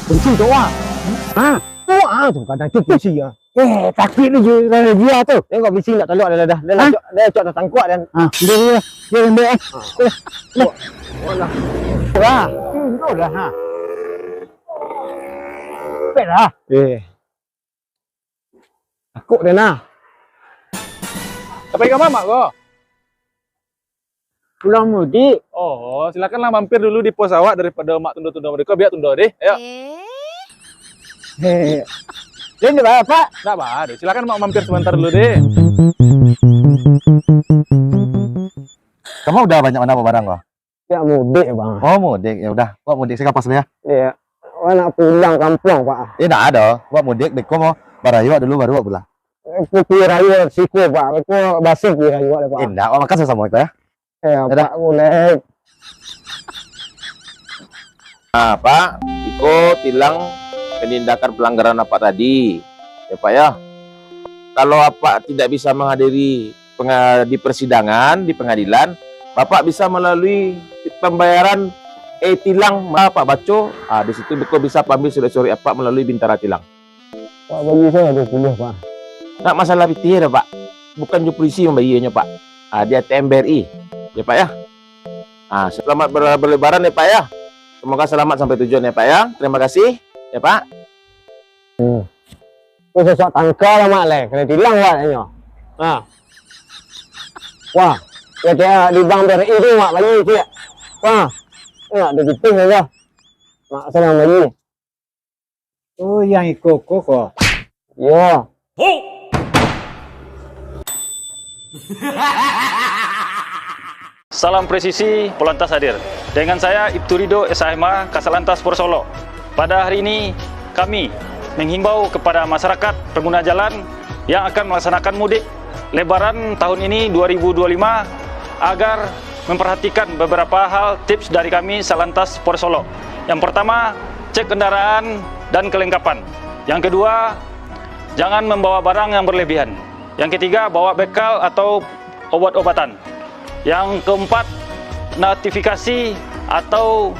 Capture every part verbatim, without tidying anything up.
Kunci tu, Wak. Ha? Tu, ah, tu, kadang tu kunci, ah. Eh, sakik ni je, dah, dah, dia tu. Tengok bisi nak tolak dah, dah, dah. Dah, dah, cok dah tangkuak dah. Ha, dia, dia, dia lembek, eh. Ha. Eh, eh. Wah. Hmm, tu dah, ha. Lembek dah. Eh. Takut dia nah. Sampai ka ma ko? Pulang mudik. Oh, silakanlah mampir dulu di pos awak daripada mak tundo-tundo mereka, biar tundo deh. Ayo. Eh? Hei. Dia ndak baa, Pak? Ndak baa, deh. Silakan mak mampir sebentar dulu deh. Kamu udah banyak mana barang kau? Siap mudik, Bang. Oh, mudik. Ya udah, buat mudik saya kapas dulu ya. Iya. Wak nak pulang kampuang, Pak. Eh, ndak ado. Buat mudik, beko mau barayo dulu baru buat pulang. Eh, kupi rayo siko, Pak. Beko basuh kupi rayo deh, Pak. Eh, ndak, Wak makan samo-samo iko ya. Eh, Pak, boleh. Ah, Pak, iko tilang penindakan pelanggaran Apak tadi. Ya, Pak ya. Kalau Apak tidak bisa menghadiri penga-, di persidangan, di pengadilan, Bapak bisa melalui pembayaran e-tilang, Bapak baco, ah, di situ beko bisa paambil surek-surek Apak melalui Bintara Tilang. Pak, bagi saya dua puluh, Pak. Ndak masalah pitih doh, Pak. Bukan jo polisi mambayia nyo, Pak. Ah, di A T M B R I. Ya, Pak ya. Ah, selamat ber-, berlebaran ya, Pak ya. Semoga selamat sampai tujuan ya, Pak ya. Terima kasih ya, Pak. Hmm. Tu sasuak tangka lah, Mak, lai. Kanai tilang, Wak, tanyo. Ha. Wah, yo tiok di bank B R I tu, Mak, bagi ciek. Wah, yo, ado pitih sajo. Mak, salam bagi. Oh, yang iko ko, ko. Yo. Salam Presisi, Polantas hadir. Dengan saya, Ibtu Rido, S H M A, Kasatlantas Polres Solok. Pada hari ini, kami menghimbau kepada masyarakat pengguna jalan yang akan melaksanakan mudik Lebaran tahun ini, dua ribu dua puluh lima, agar memperhatikan beberapa hal tips dari kami Satlantas Polres Solok. Yang pertama, cek kendaraan dan kelengkapan. Yang kedua, jangan membawa barang yang berlebihan. Yang ketiga, bawa bekal atau obat-obatan. Yang keempat, notifikasi atau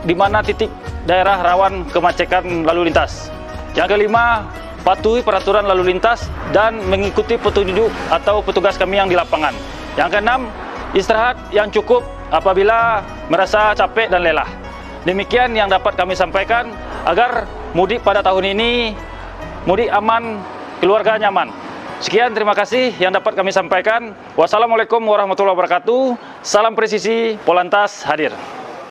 di mana titik daerah rawan kemacetan lalu lintas. Yang kelima, patuhi peraturan lalu lintas dan mengikuti petunjuk atau petugas kami yang di lapangan. Yang keenam, istirahat yang cukup apabila merasa capek dan lelah. Demikian yang dapat kami sampaikan agar mudik pada tahun ini, mudik aman, keluarga nyaman. Sekian, terima kasih yang dapat kami sampaikan. Wassalamualaikum warahmatullahi wabarakatuh. Salam Presisi, Polantas hadir.